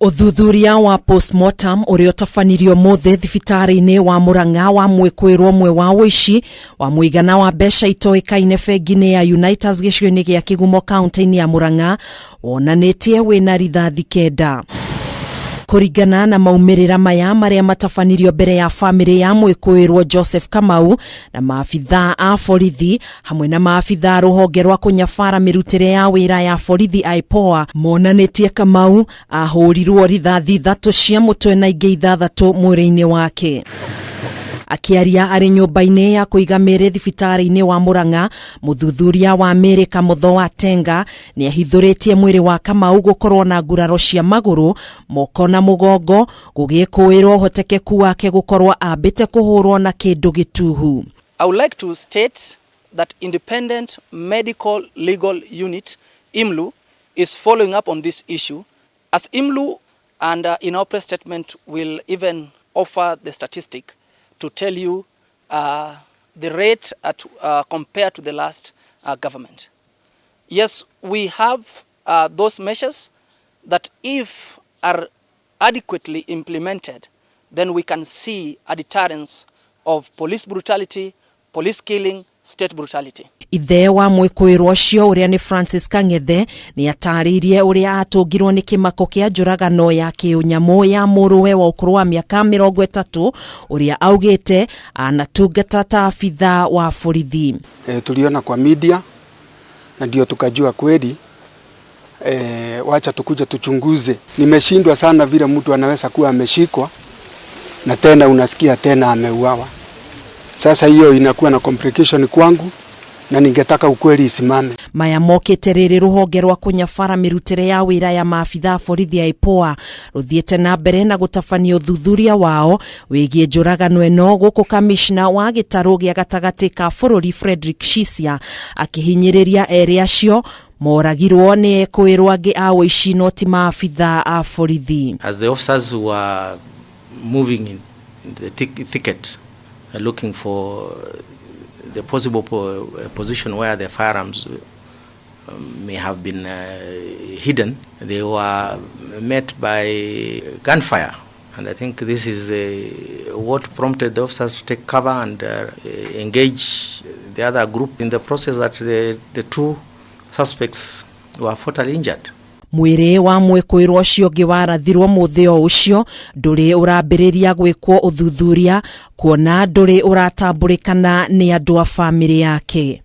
Ũthuthuria wa postmortem ũrĩa ũtabanirio ũmũthĩ thibitarĩ-inĩ wa Murang'a wa mwĩkũĩrwo ũmwe wa ũici wa mũigana wa mbeca itoĩkaine bengi-inĩ ya Unitas gĩcigo-inĩ gĩa Kĩgumo kaunti-inĩ ya Murang'a wonanĩtie wĩna rithathi kenda. Kũringana na maumĩrĩra maya marĩa matabanirio mbere ya famĩlĩ ya mwĩkũĩrwo Joseph Kamau na maabithaa a borithi hamwe na maabithaa rũhonge rwa kũnyabara mĩrutĩre ya wĩra ya borithi IPOA, monanĩtie Kamau ahũrirwo rithathi ithatũ cia mũtwe na ingĩ ithathatũ mwĩrĩ-inĩ wake. Akĩaria arĩ nyũmba-inĩ ya kũiga mĩĩrĩ thibitarĩ-inĩ wa Murang'a, mũthuthuria wa mĩĩrĩ Kamotho wa Tenga nĩ ahithũrĩtie mwĩrĩ wa Kamau gũkorwo na nguraro cia magũrũ, moko na mũgongo, gũgĩkũĩrwo ũhotekeku wake gũkorwo ambĩte kũhũrwo na kĩndũ gĩtuhu. I would like to state that Independent Medical Legal Unit, IMLU, is following up on this issue. As IMLU, and in our press statement, will even offer the statistic to tell you the rate at compared to the last government. Yes, we have those measures that if are adequately implemented, then we can see a deterrence of police brutality, police killing, state brutality. Ithe wa mwĩkũĩrwo ũcio ũrĩa nĩ Francis Kang'ethe nĩ atarĩirie ũrĩa atũngirwo nĩ kĩmako kĩa njũragano ya kĩũnyamũ ya mũrũwe wa ũkũrũ wa mĩaka 30 ũrĩa augĩte anatungata ta abithaa wa borithi. Tuliona kwa media na ndio tukajua kweli, wacha tukuja tuchunguze. Nimeshindwa sana vile mtu anaweza kuwa ameshikwa na tena unasikia tena ameuawa. Sasa hiyo inakuwa na complication kwangu na ningetaka ukweli isimame. Maya mokĩte rĩrĩ rũhonge rwa kũnyabara mĩrutĩre ya wĩra ya maabithaa a borithi ya IPOA rũthiĩte na mbere na gũtabania ũthuthuria wao wĩgiĩ njũragano ĩno, gũkũ kamishna wa gĩtarũ gĩa gatagatĩ ka bũrũri Frederick Shisia akĩhinyĩrĩria erĩ acio moragirwo nĩ ekũĩrwo angĩ a ũici no ti maabithaa a borithi. As the officers were moving in the thicket, looking for the possible position where the firearms may have been hidden, they were met by gunfire. And I think this is what prompted the officers to take cover and engage the other group in the process that the two suspects were fatally injured. Mwĩrĩ wa mwĩkũĩrwo ũcio ũngĩ warathirwo mũthĩ o ũcio ndũrĩ ũrambĩrĩria gwĩkwo ũthuthuria kuona ndũrĩ ũratambũrĩkana nĩ andũ a bamĩrĩ yake.